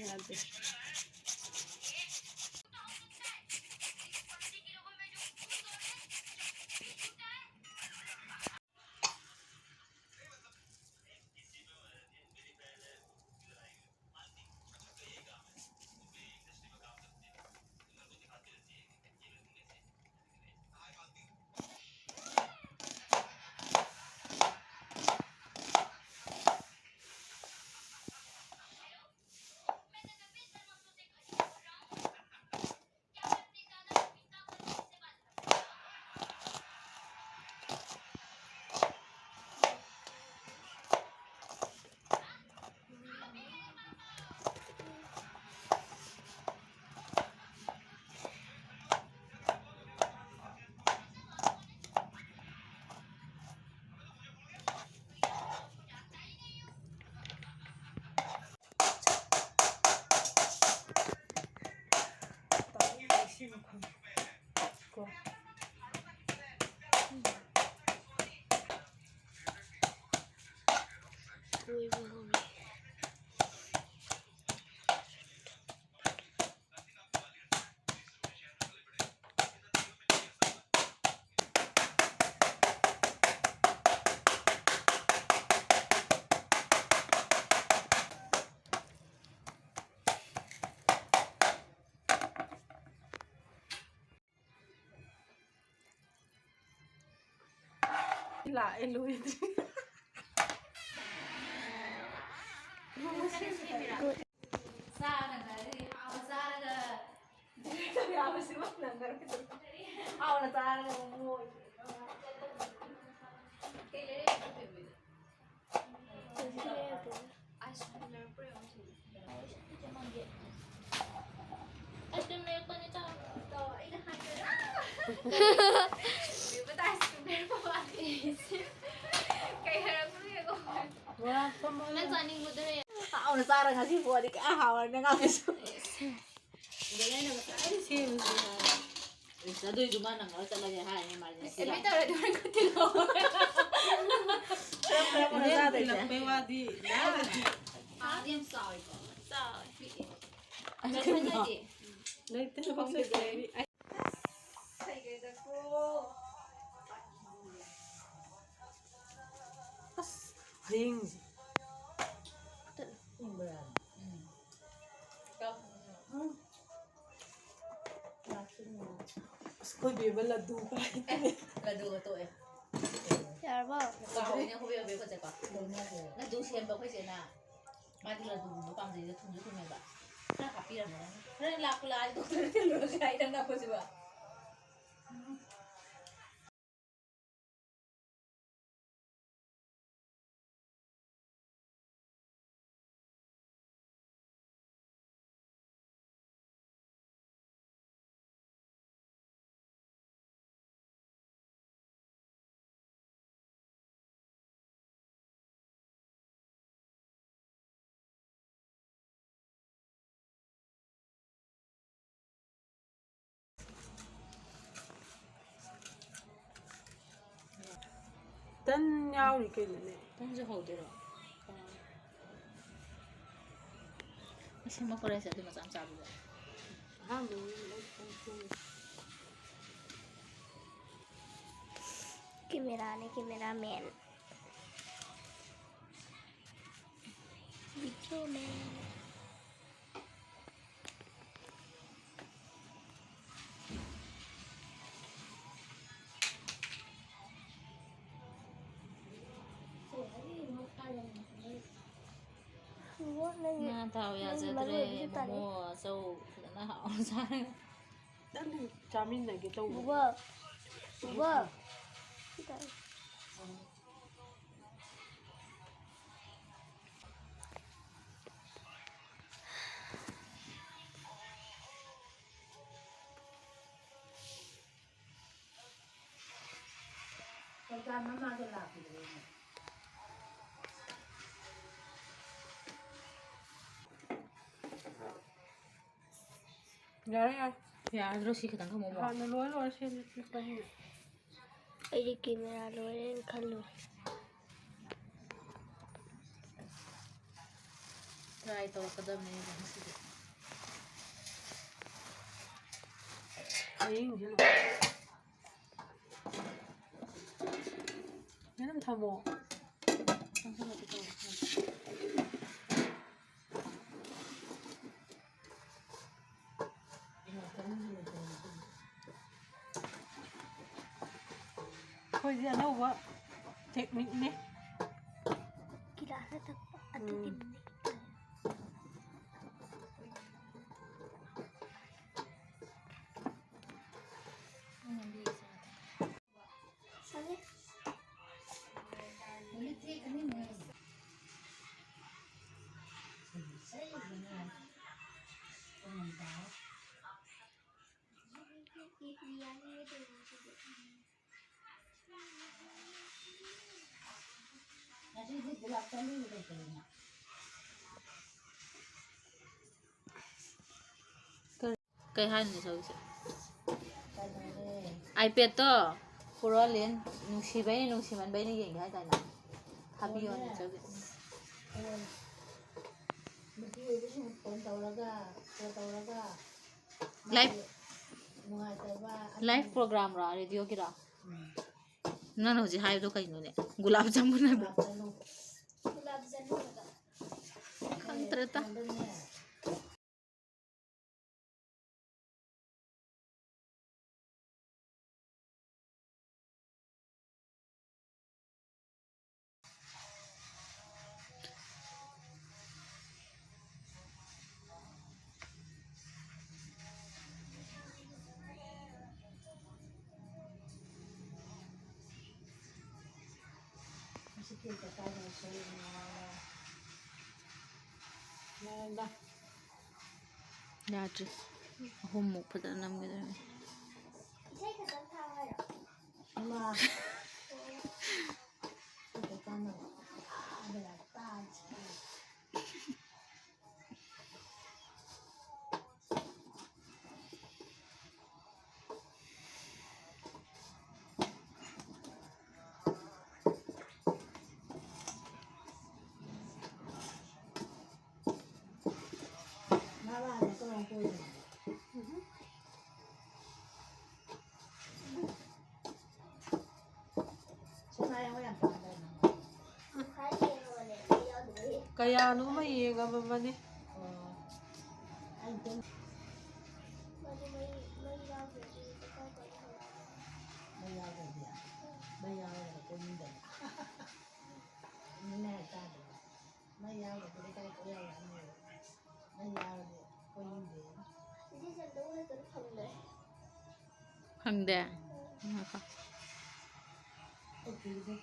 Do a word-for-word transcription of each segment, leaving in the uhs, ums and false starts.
ꯌꯥꯗꯦ꯫ ꯂꯥꯛꯑꯦ, ꯂꯣꯏꯗ꯭ꯔꯤ꯫ ꯆꯥꯔꯒ, ꯑꯗꯨꯗꯤ ꯍꯥꯎꯅ ꯆꯥꯔꯒ꯫ ꯌꯥꯕꯁꯤꯃ ꯅꯪꯒꯔꯣꯏꯗ꯭ꯔꯣ? ꯍꯥꯎꯅ ꯆꯥꯔꯒ ꯑꯃꯨꯛ ꯃꯣꯏ꯫ ꯀꯩ ꯂꯩꯔꯛꯏꯅꯣ ꯕꯦꯕꯤꯗ? ꯑꯥꯏꯁ ꯀ꯭ꯔꯤꯝ ꯂꯩꯔꯛꯄ꯭ꯔꯥ ꯌꯦꯡꯉꯣ꯫ ꯑꯥꯏꯁ ꯀ꯭ꯔꯤꯝ ꯂꯩꯔꯛꯄꯅꯦ, ꯆꯥꯎ꯫ ꯇꯧ, ꯑꯩꯅ ꯍꯥꯏꯗ꯭ꯔꯥ? ꯕꯦꯕꯤꯗ ꯑꯥꯏꯁ ꯀ꯭ꯔꯤꯝ ꯂꯩꯔꯛꯄ ꯃꯥꯜꯂꯦ꯫ ꯀꯩ ꯍꯥꯏꯔꯛꯄꯅꯣ ꯌꯦꯡꯉꯣ꯫ ꯅꯪ ꯆꯥꯅꯤꯡꯕꯗꯨꯔ ꯌꯦꯡꯉꯣ꯫ ꯍꯥꯎꯅ ꯆꯥꯔ ꯉꯁꯤ ꯄꯣꯠꯇꯤ ꯀꯌꯥ ꯍꯥꯎꯔꯦ ꯅꯪ ꯉꯥꯡꯉꯤꯁꯨ꯫ ꯑꯗꯨꯗꯩ ꯑꯩꯅ ꯉꯁꯥꯏꯗꯩ ꯁꯦꯝꯃꯤꯁꯦ ꯍꯥꯏꯕ꯫ ꯏꯁ, ꯑꯗꯨꯏꯁꯨ ꯃꯥ ꯅꯪꯅꯕ ꯆꯠꯂꯒꯦ ꯍꯥꯏꯔꯦ, emergency ꯑꯦꯗꯃꯤꯠ ꯇꯧꯔꯗꯤ ꯍꯣꯔꯦꯟ ꯈꯨꯠ ꯊꯤꯜꯂꯛꯑꯣ꯫ ꯈꯔ ꯈꯔ ꯍꯣꯔꯦꯟ ꯆꯥꯗꯣꯏꯁꯦ꯫ ꯊꯤꯜꯂꯛꯄꯩ ꯋꯥꯗꯤ ꯅꯠꯇꯦ꯫ ꯄꯥꯗꯤ ꯌꯥꯝ ꯆꯥꯎꯋꯤꯀꯣ꯫ ꯇꯥ, ꯄꯤꯛꯑꯦ꯫ ꯑꯩ ꯂꯩꯇꯦ꯫ ꯂꯩꯇꯦ꯫ ꯂꯩꯇꯦ꯫ ꯑꯁ, ꯍꯌꯦꯡꯁꯦ꯫ ꯎꯝ꯫ ꯑꯁ, ꯑꯩꯈꯣꯏ ꯕꯦꯝꯃ ꯂꯗꯨ ꯀꯥꯏ꯫ ꯑꯦ, ꯂꯗꯨꯒ ꯇꯣꯛꯑꯦ꯫ ꯌꯥꯔꯕꯣ? ꯀꯥꯎꯔꯤꯅꯦ ꯑꯩꯈꯣꯏ ꯕꯦꯝꯃ ꯕꯦꯝꯃ ꯆꯠꯄ꯫ ꯂꯗꯨ ꯁꯦꯝꯕ ꯑꯩꯈꯣꯏ ꯆꯦꯅ꯫ ꯃꯥꯗꯤ ꯂꯗꯨꯒꯨꯝꯕ ꯄꯥꯝꯖꯩꯗ, ꯊꯨꯝꯁꯨ ꯊꯨꯝꯃꯦꯕ꯫ ꯈꯔ ꯍꯥꯞꯄꯤꯔꯝꯃꯣ꯫ ꯍꯣꯔꯦꯟ ꯂꯥꯛꯄꯨ ꯂꯥꯛꯑꯗꯤ ꯗꯣꯛꯇꯔꯗ ꯊꯤꯜꯂꯨꯔꯁꯦ ꯍꯥꯏ ꯅꯪ ꯂꯥꯛꯄꯁꯤꯕꯣ꯫ ꯇꯟ ꯌꯥꯎꯔꯤ ꯀꯩꯅꯣꯅꯦ꯫ ꯇꯟꯁꯨ ꯍꯧꯗꯣꯏꯔꯣ? ꯀꯅꯥꯅꯣ? ꯁꯦꯝꯃꯛꯄꯔ ꯍꯥꯏꯁꯦ ꯑꯗꯨ ꯃꯆꯥ ꯃꯆꯥꯗꯨꯕꯣ? ꯑꯍꯥꯟꯕꯒꯤ ꯑꯩ ꯇꯟ ꯁꯦꯝꯃꯤ꯫ ꯀꯦꯃꯦꯔꯥꯅꯦ, ꯀꯦꯃꯦꯔꯥꯃꯦꯟ꯫ ꯚꯤꯗꯤꯑꯣꯃꯦꯟ꯫ ꯉꯥ ꯇꯥꯎ ꯌꯥꯖꯗ꯭ꯔꯦ꯫ ꯃꯣꯃꯣ ꯑꯆꯧ ꯐꯖꯅ ꯍꯥꯎꯅ ꯆꯥꯔꯒ꯫ ꯅꯪꯗꯤ ꯆꯥꯃꯤꯟꯅꯒꯦ ꯇꯧꯕ꯫ ꯕꯨꯕꯣꯛ꯫ ꯕꯨꯕꯣꯛ꯫ ꯌꯥꯔꯦ, ꯌꯥꯔꯦ꯫ ꯌꯥꯔꯗ꯭ꯔꯣ? ꯁꯤ ꯈꯤꯇꯪ ꯈꯪꯉꯨꯕ꯫ ꯍꯥꯟꯅ ꯂꯣꯏ ꯂꯣꯏꯔ ꯁꯦꯝꯁꯤ ꯄꯤꯛꯄꯅꯤꯅ꯫ ꯑꯩꯗꯤ ꯀꯦꯃꯦꯔꯥ ꯂꯣꯏꯔꯦꯅ ꯈꯜꯂꯨꯔꯦ꯫ Try ꯇꯧꯔꯛꯀꯗꯕꯅꯦ ꯉꯁꯤꯗꯤ꯫ ꯍꯌꯦꯡꯁꯤꯅ ꯑꯗꯨꯝ ꯊꯝꯃꯣ꯫ ꯑꯩꯈꯣꯏꯁꯦ ꯑꯅꯧꯕ technique ꯅꯦ꯫ ꯒꯤꯂꯥꯁꯇ ꯊꯛꯄ ꯑꯗꯨꯒꯤ ꯎꯝ꯫ ꯃꯅꯤꯡ꯫ ꯁꯪꯉꯦ꯫ ꯉꯁꯤꯗꯤ ꯒꯨꯂꯥꯞ ꯖꯥꯃꯨꯟ ꯂꯩꯇ꯭ꯔꯦꯅ꯫ ꯀꯩ ꯍꯥꯏꯅꯣ ꯇꯧꯔꯤꯁꯦ? ꯀꯩꯅꯣꯅꯦ꯫ iPad ꯇꯣ ꯄꯨꯔꯛꯍꯜꯂꯦ꯫ ꯅꯨꯡꯁꯤꯕꯩꯅꯦ, ꯅꯨꯡꯁꯤꯃꯟꯕꯩꯅꯦ ꯌꯦꯡꯒꯦ ꯍꯥꯏꯗꯥꯏꯅꯦ? ꯊꯥꯕꯤꯌꯣꯅꯦ ꯐꯣꯟꯅꯦ꯫ ꯆꯧꯁꯦ꯫ ꯐꯣꯟ꯫ ꯅꯨꯄꯤ ꯑꯣꯏꯕꯁꯤꯡ ꯐꯣꯟ ꯇꯧꯔꯒ, ꯐꯣꯟ ꯇꯧꯔꯒ live꯫ ꯅꯨꯡꯉꯥꯏꯇꯕ꯫ Live program ꯔꯣ? Radio ꯒꯤꯔꯣ? ꯎꯝ꯫ ꯅꯪꯅ ꯍꯧꯖꯤꯛ ꯍꯥꯏꯕꯗꯣ ꯀꯩꯅꯣꯅꯦ? ꯒꯨꯂꯥꯞ ꯖꯥꯃꯨꯟ ꯍꯥꯏꯕ꯫ ꯒꯨꯂꯥꯞ ꯖꯥꯃꯨꯟ꯫ ꯒꯨꯂꯥꯞ ꯖꯥꯃꯨꯟ ꯍꯥꯏꯕ꯫ ꯈꯪꯗ꯭ꯔꯦꯗ꯫ ꯐꯣꯟꯗꯅꯦ꯫ ꯌꯥꯗ꯭ꯔꯤ꯫ ꯑꯍꯨꯝꯃꯨꯛ ꯐꯖꯅ ꯅꯝꯒꯗꯕꯅꯤ꯫ ꯏꯁꯩ ꯈꯛꯇꯪ ꯊꯥꯎ ꯍꯥꯏꯔꯣ? ꯏꯃꯥ꯫ ꯀꯌꯥꯅꯣꯃ ꯌꯦꯡꯉꯝꯃꯕꯅꯤ꯫ ꯑꯣ꯫ ꯑꯩ ꯑꯗꯨꯝ ꯃꯩ ꯌꯥꯎꯗ꯭ꯔꯗꯤ ꯀꯩꯀꯥ ꯇꯧꯕ ꯍꯧꯔꯛꯑꯔꯣꯏ꯫ ꯃꯩ ꯌꯥꯎꯗ꯭ꯔꯗꯤ? ꯃꯩ ꯌꯥꯎꯔꯒꯅ ꯀꯣꯏꯅꯤꯡꯗꯕ꯫ ꯃꯤꯅ ꯍꯥꯏꯇꯥꯔꯦ꯫ ꯃꯩ ꯌꯥꯎꯗ꯭ꯔꯗꯤ ꯂꯩꯀꯥꯏ ꯀꯣꯏ ꯌꯥꯔꯛꯑꯅꯦꯕ꯫ ꯃꯩ ꯌꯥꯎꯔꯗꯤ ꯀꯣꯏꯅꯤꯡꯗꯦ꯫ ꯏꯆꯦ ꯆꯟꯗꯧ ꯍꯦꯛꯇ ꯐꯪꯗ꯭ꯔꯦ꯫ ꯐꯪꯗꯦ? ꯎꯝ꯫ ꯉꯥꯏꯈꯣ꯫ ꯑꯩ ꯐꯤꯁꯦ꯫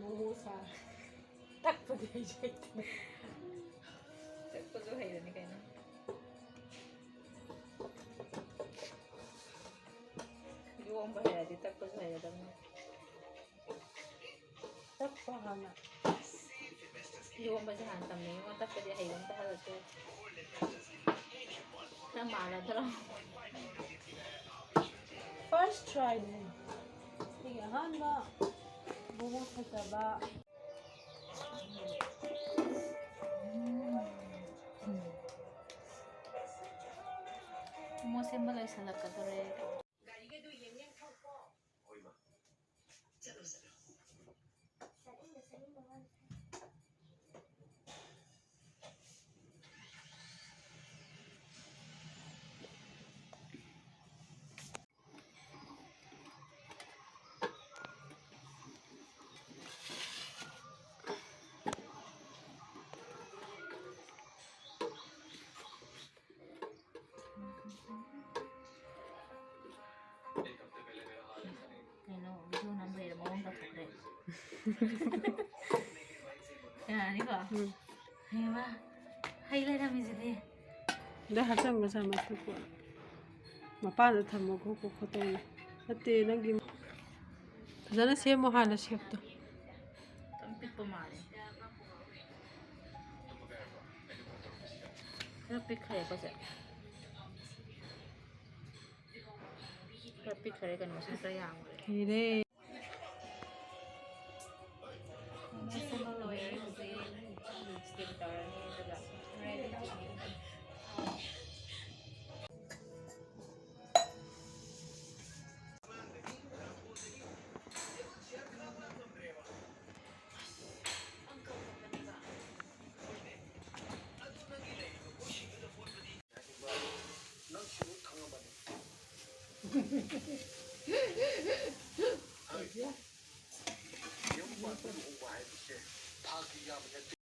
ꯃꯣꯃꯣ ꯁꯥ꯫ ꯇꯛꯄꯗꯤ ꯍꯩꯁꯨ ꯍꯩꯇꯅ꯫ ꯇꯛꯄꯁꯨ ꯍꯩꯔꯅꯤ ꯀꯩꯅꯣ꯫ ꯏꯔꯣꯝꯕ ꯍꯩꯔꯗꯤ ꯇꯛꯄꯁꯨ ꯍꯩꯔꯗꯕꯅꯤ꯫ ꯇꯛꯄ ꯍꯥꯟꯅ꯫ ꯏꯔꯣꯝꯕꯁꯦ ꯍꯥꯟꯅ ꯇꯝꯅꯤꯡꯉꯤꯉꯣ, ꯇꯛꯄꯗꯤ ꯍꯩꯕ ꯑꯝꯇ ꯍꯜꯂꯛꯇꯦ꯫ ꯈꯔ ꯃꯥꯜꯂꯗ꯭ꯔꯣ? First try ꯅꯦ꯫ ꯑꯩꯒꯤ ꯑꯍꯥꯟꯕ ꯃꯣꯃꯣ ꯐꯖꯕ꯫ ꯃꯣꯃꯣ ꯁꯦꯝꯕ ꯂꯣꯏꯁꯤꯜꯂꯛꯀꯗꯧꯔꯦ꯫ ꯀꯩꯅꯣ, video ꯅꯝꯕꯩꯔ ꯃꯑꯣꯡ ꯇꯧꯊꯣꯛꯈ꯭ꯔꯦ꯫ ꯌꯥꯔꯅꯤꯀꯣ? ꯎꯝ꯫ ꯍꯩꯃꯥ꯫ ꯍꯩ ꯂꯩꯔꯝꯃꯤꯁꯤꯗꯤ꯫ ꯑꯗꯩ ꯍꯥꯞꯆꯟꯕ ꯆꯥꯃꯁꯇꯨ ꯀꯣ ꯃꯄꯥꯟꯗ ꯊꯝꯃꯣ ꯈꯣꯠꯄ ꯈꯣꯠꯇꯧꯅꯦ꯫ ꯅꯠꯇꯦ, ꯅꯪꯒꯤ ꯐꯖꯅ ꯁꯦꯝꯃꯣ ꯍꯥꯟꯅ ꯁꯦꯞꯇꯣ꯫ ꯈꯤꯇꯪ ꯄꯤꯛꯄ ꯃꯥꯜꯂꯦ꯫ ꯈꯔ ꯄꯤꯛꯈ꯭ꯔꯦꯀꯣ ꯁꯦ꯫ ꯈꯔ ꯄꯤꯛꯈ꯭ꯔꯦ, ꯀꯩꯅꯣꯁꯤꯅ ꯈꯔ ꯌꯥꯝꯈ꯭ꯔꯦ꯫ ꯍꯩꯔꯦ꯫ ꯁꯦꯝꯕ ꯂꯣꯏꯔꯦ ꯍꯧꯖꯤꯛ꯫ Steam ꯇꯧꯔꯅꯤ ꯑꯗꯨꯒ ready to eat꯫